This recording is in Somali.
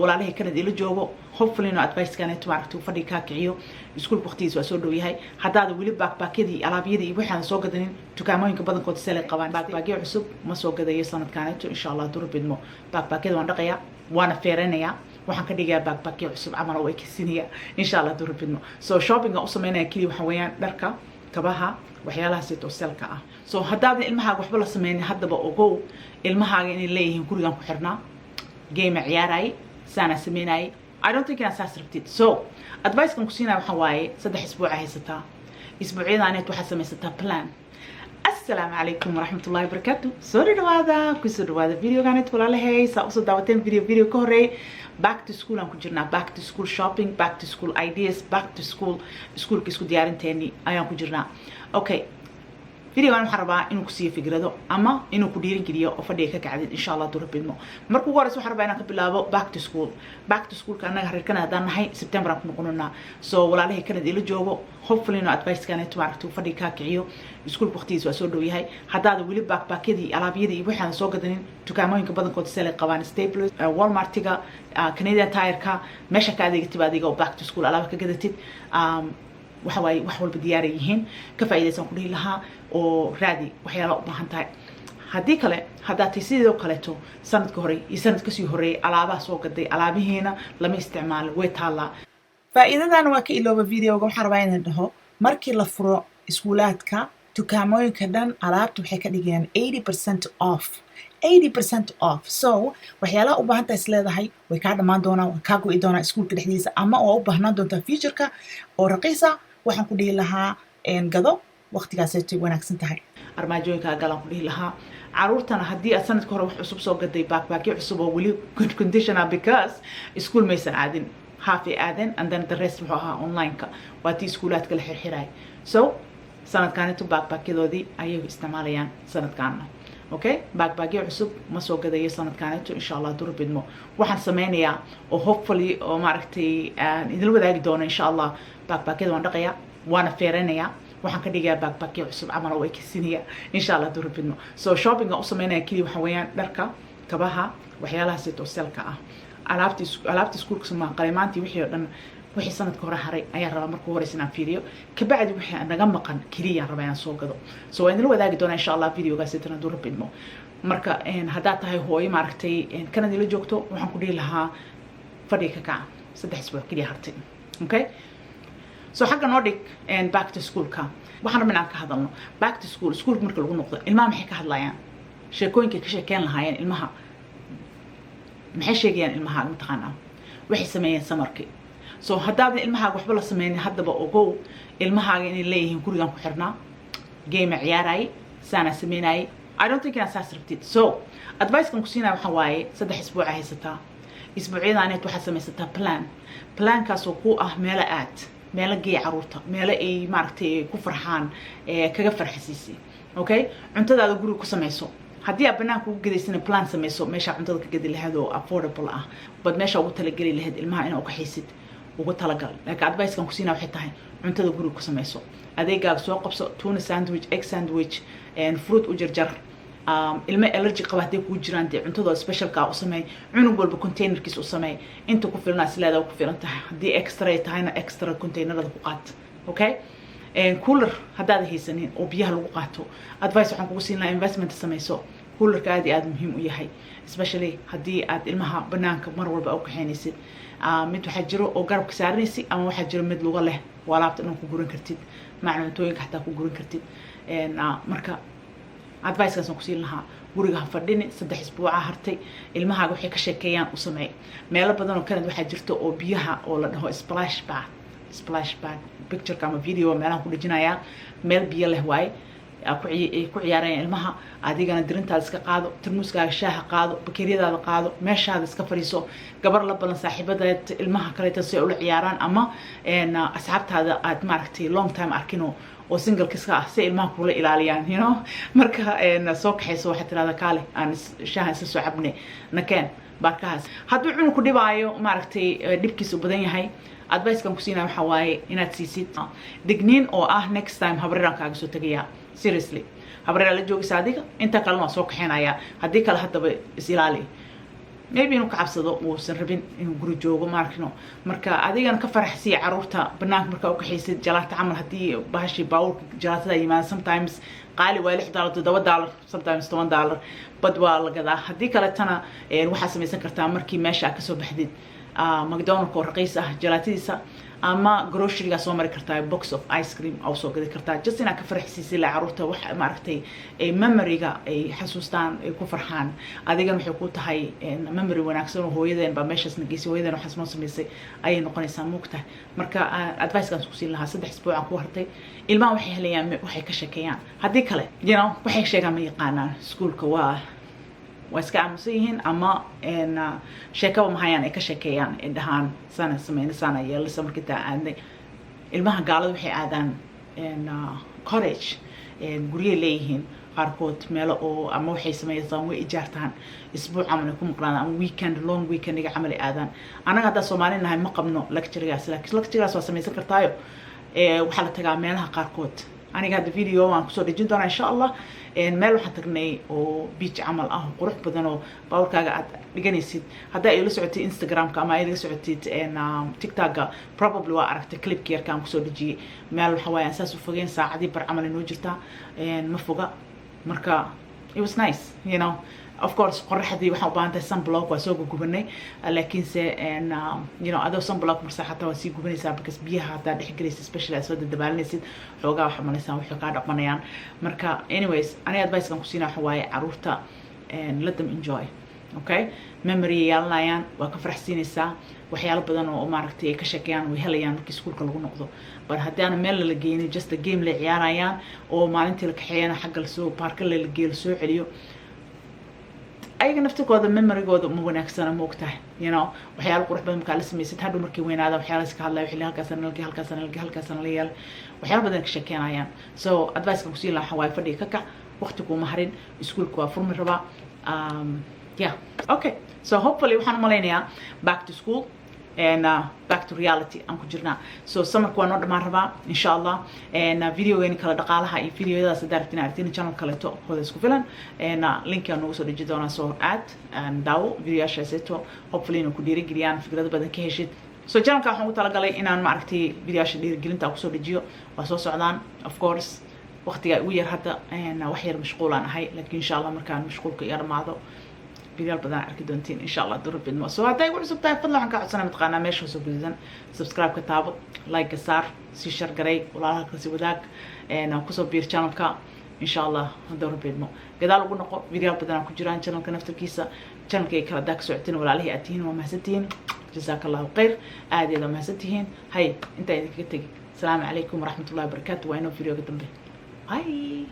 Walaalihii Canada ila joogo, hopefully inuu advice-kaneeto maaragtay fadhiga kaa kiciyo. Iskuulka waqtigiisa waa soo dhow yahay. Haddaada weli backpackyadii, alaabyadii iyo waxaan soo gadanin, dukaamooyinka badankood sale ay qabaan. Backpackyo cusub ma soo gadayo sanadkaaneeto, insha Allah durabidmo. Backpackyada waan dhaqayaa, waana feeranayaa, waxaan ka dhigayaa backpackyo cusub camal oo ekeysinaya, insha Allah durabidmo. So shoppinga u sameynaya keliya waxa weeyaan dharka, kabaha, waxyaalahaas oo sale-ka ah. So haddaadan ilmahaaga waxba la sameynin, haddaba ogow ilmahaaga inay leeyihiin "Gurigan ku xirnaa, game ciyaarayay, saanaa sameynayay." I don't think inaad saas rabtid. So advice-kan ku siinaya waxaa waaye, 3 isbuuca haysataa. Isbuucyadaaneed waxaad samaysataa plan. Asalaamu calaykum waraxmat ullahi wabarakaatu. Soo dhawaada, kusoo dhawaada videoganet. Walaalahay, saa usoo daawateen video ka horreeyay, back to school aan ku jirnaa, back to school shopping, back to school ideas, back to school, iskuulka isku diyaarinteeni ayaan ku jirnaa. Okay, videogan waxaan rabaa inuu ku siiyo fikrado ama inuu ku dhiirigeliyo oo fadhiga ka kacdid, insha Allah durabidmo. Marka ugu horeysa waxaan rabaa inaan ka bilaabo back to school. Back to schoolka annaga reer Canada haddaan nahay, September aan ku noqonanaa. So walaalihii Canada ila joogo, hopefully inuu advice-kaneeto maaragtay fadhiga kaa kiciyo. Iskuulka waqtigiisa waa soo dhow yahay. Haddaada weli backpackyadii, alaabyadii iyo waxaan soo gadanin, dukaamooyinka badankood sale ay qabaan: Staples, Walmartiga, Canadian Tire-ka, meesha ka adeegatib adiga oo back to school alaaba ka gadatid. Waxa waaye wax walba diyaaray yihiin, ka faa'iidaysan ku dhihi lahaa oo raadi waxyaala u baahan tahay. Haddii kale, haddaad tay sidoo kaleeto sanadka hore iyo sanad kasii horreeyay alaabaha soo gaday, alaabihiina lama isticmaalin, way taallaa. Faa'iidadan waa ka ilooba videoga. Waxaan rabaa inaan dhaho, markii la furo iskuulaadka, dukaamooyinka dhan alaabta waxay ka dhigayaan 80% off, 80% off. So waxyaalaha u baahan tahay is leedahay way kaa dhammaan doonaan, way kaa go'i doonaan iskuulka dhexdiisa, ama waa u baahnaan doontaa futureka oo raqiisa, waxaan ku dhihi lahaa gado waqtigaasay wanaagsan tahay. Armaajooyinkaa galaan ku dhihi lahaa. Caruurtana haddii aad sanadka hore wax cusub soo gaday, backpackyo cusub oo weli good condition ah, because school maysan aadin, half ay aadeen and then the rest wuxuu ahaa online-ka, waa tii iskuulaadka la xirxiraay. So sanadkaanitu backpackyadoodii ayay isticmaalayaan sanadkaana. Okay, backpackyo cusub ma soo gadayo sanadkaanitu, insha Allah durabidmo. Waxaan sameynayaa oo hopefully oo maaragtay idinla wadaagi doono, insha Allah, backpackyada waan dhaqayaa, waana feeranayaa, waxaan ka dhigayaa backpackyo cusub camal oo ekeysinaya, insha Allah durabidmo. So shoppinga u sameynaya keliya waxa weeyaan dharka, kabaha, waxyaalahaas oo sale-ka ah, alaabta iskuulka somaa, qalimaantii, wixii oo dhan. Wixii sanadka hore haray ayaan rabaa marka horeysa inaan fiiriyo, kabacdi wixii naga maqan keliyaan rabaa inaan soo gado. So waan idinla wadaagi doonaa, insha Allah, videogaas intan hadduu Rabbi idmo. Marka haddaad tahay hooyo maaragtay Canada la joogto, waxaan ku dhihi lahaa fadhiga ka kaca, 3 isbuuc keliya hartay. Okay, so xagga noo dhig back to schoolka. Waxaan rabaa inaan ka hadalno back to school. Schoolka marka lagu noqdo, ilmaha maxay ka hadlayaan? Sheekooyinkay ka sheekeyn lahaayeen ilmaha, maxay sheegayaan ilmahaaga? Mataqaanaa waxay sameeyeen summerkii? So haddaadan ilmahaaga waxba la sameynin, haddaba ogow ilmahaaga inay leeyihiin "Gurigan ku xirnaa, game ciyaarayay, saanaa sameynayay." I don't think inaad saas rabtid. So advice-kan ku siinaya waxaa waaye, 3 isbuuca haysataa. Isbuucyadaaneed waxaad samaysataa plan. Plankaasoo ku ah meelo aad, meelo geey caruurta, meelo ay maaragtay ku farxaan, kaga farxisiisay. Okay, cuntadaada guriga ku samayso. Haddii aad banaanka ugu gadaysana, plan samayso meeshaa cuntada ka gadi lahayd oo affordable ah, bad meesha ugu talageli lahayd ilmaha inaa ukaxaysid ugu talagal. Laakiin advice-kan kusiinaa waxay tahay, cuntada guriga ku samayso, adeegaaga soo qabso, tuna sandwich, egg sandwich, fruit u jarjar. Ilmo allergy qaba hadday kugu jiraan, dee cuntadooda specialka u sameey. Cunug walba containerkiis u sameey, inta ku filan is leedahay ku filan tahay. Haddii extra ay tahayna, extra containerada ku qaat. Okay, cooler haddaad haysanin oo biyaha lagu qaato, advice waxaan kugu siin lahaa investment samayso. Coolerka aad iyo aad muhiim u yahay, especially haddii aad ilmaha banaanka mar walba u kaxaynaysid. Mid waxaa jiro oo garabka saaranaysid, ama waxaa jiro mid luga leh oo alaabta dhan ku guran kartid, maca cuntooyinka xataa ku guran kartid. Marka advice-kaas aan kusiin lahaa, guriga ha fadhini, 3 isbuuca hartay. Ilmahaaga waxay ka sheekeeyaan u sameey. Meelo badan oo Canada waxaa jirta oo biyaha oo la dhaho splash pad. Splash pad pictureka ama video meelahan ku dhejinayaa. Meel biyo leh waaye ay ku ciyaarayaan ilmaha. Adigana dirintaada iska qaado, tarmuuskaaga shaaha qaado, bakeeriyadaada qaado, meeshaada iska fadhiiso. Gabar la balan, saaxiibadeed, ilmaha kaleeto si ay ula ciyaaraan, ama asxaabtaada aad maaragtay long time arkino oo single kiska ah, si ilmaha kula ilaaliyaan. Marka soo kaxayso, waxaad tirahdaa, "Kaale, aan shaaha isla soo cabne, nakeen baarkahaas." Hadduu cunug ku dhibaayo, maaragtay dhibkiisa u badan yahay, advice-kan ku siinaya waxaa waaye inaad siisid digniin oo ah, "Next time habreeraan kaaga soo tegayaa." Seriously, habreeraa la joogaysa adiga, inta kalena waa soo kaxeynayaa. Haddii kale haddaba is ilaali. Maybe inuu ka cabsado, uusan rabin inuu guri joogo, maarkino. Marka adigana ka faraxsiiya caruurta banaanka markaa ukaxaysid jalaata camal. Haddii bahashii baabuurka jalaatada yimaada, sometimes qaali waa, $6, $7, sometimes $10, but waa la gadaa. Haddii kaletana waxaa samaysan kartaa, markii meesha aad kasoo baxdid, McDonaldka oo raqiis ah jalaatadiisa ama grocerygaa soo mari kartaa, box of ice cream aa usoo gadi kartaa, just inaad ka farxsiisay la caruurta, wax maaragtay ay memoryga ay xasuustaan, ay ku farxaan. Adigana waxay ku tahay memory wanaagsan oo hooyadeen baa meeshaas na geysay, hooyadeen waxaas noo samaysay ayay noqonaysaa, moogtahay. Marka advicekaan ku siin lahaa, 3 isbuuc aan ku hartay, ilmaha waxay helayaan waxay ka sheekeeyaan. Haddii kale waxay sheegaan ma yaqaanaan. Iskuulka waa iska aamusan yihiin ama sheekaba mahayaan ay ka sheekeeyaan, ay dhahaan sana sameyna, sana yeelisa. Marka intaa aadnay, ilmaha gaalada waxay aadaan college, guryay leeyihiin qaarkood, meelo oo ama waxay sameeyaan way ijaartaan, isbuuc camal ay ku maqnaadaan ama weekend, long weekendiga camal ay aadaan. Annaga haddaa Soomaali nahay ma qabno luxurygaas, laakiin luxurygaas waa samaysan kartaayo. Waxaa la tagaa meelaha qaarkood. Aniga hadda video waan kusoo dhejin doonaa, insha Allah. Meel waxaan tagnay oo beach camal ah oo qurux badan oo baaburkaaga aad dhiganaysid. Haddaa ay la socotid Instagramka ama ay la socotid TikTokga, probably waa aragtay clipki yarka aan kusoo dhejiyey. Meel waxa waaye aan saas u fogeyn, saacadii bar camal inoo jirtaa, ma foga. Marka it was nice. Of course qoraxdii waxaan u baahan tahay sunblock, waa soo gugubanay, laakiinse adoo sunblock marsa xataa waa sii gubanaysaa, because biyaha haddaa dhex gelaysa, especially aad soo dadabaalinaysid, xoogaa waxaa malaysaa waxay kaa dhaqmanayaan. Marka anyways, aniga advice-kan ku siina waxa waaye, caruurta let them enjoy, okay? Memory yeelanayaan, waa ka faraxsiinaysaa. Waxyaalo badan oo maaragtay ay ka sheekeeyaan way helayaan markii iskuulka lagu noqdo. But haddii aana meel lala geynin, just a game la ciyaarayaan oo maalintii la kaxeeyana xagga lasoo baarka lala geeyo, lasoo celiyo, ayaga naftirkooda memorygooda ma wanaagsana, ma ogtahay. Waxyaalo qurux badan markaa la samaysid, hadhow markay weynaadaan waxyaalahaas ka hadlaya, waxay halkaasana nalge, halkaasana nalge, halkaasana la yeelay, waxyaalo badan ka sheekeynayaan. So advice-kan kusiin lahaa waxaa waaye, fadhiga ka kac, waqti kuuma harin, iskuulka waa furmi rabaa. Yeah, okay, so hopefully waxaan umalaynayaa back to school and back to reality aan ku jirnaa. So summerka waa noo dhamaan rabaa, insha Allah. And videogeeni kale dhaqaalaha iyo videoyadaas haddaa rabtiin aragtiin, channel kaleeto hooda isku filan and linkaa noogu soo deji doonaa, soo aad and daawo videoyaashaasito. Hopefully inuu ku dhiirigeliyaan, fikrado badan ka heshid. So channelka waxaan ugu talagalay inaan maaragtay videoyaasha dhiirigelinta aan kusoo dejiyo. Waa soo socdaan, of course. Waqtigaa ugu yar hadda wax yar mashquulaan ahay, laakiin insha Allah markaan mashquulka iga dhamaado videoyaal badan arki doontiin, insha Allah, durabidmo. So hadday igu cusub tahay, fadlan waxaan kaa codsanaa, mataqaanaa, meesha hoose gududan subscribe ka taabo, like ka saar, sii share garay, walaalaha kasi wadaag, kusoo biir channelka, insha Allah. Hadduu Rabbi idmo, gadaal ugu noqo, videoyaal badan ku jiraan channelka naftarkiisa. Channelka ay kala daa ka socotiin, walaalihii aad tihiin, waa mahadsantihiin, jazaaka Allahu khayr, aad iyo aad waa mahadsantihiin. Hay, intaa idinkaga tegi. Asalaamu calaykum waraxmatullahi wabarakaatu. Waa inoo videoga dambe. Bye.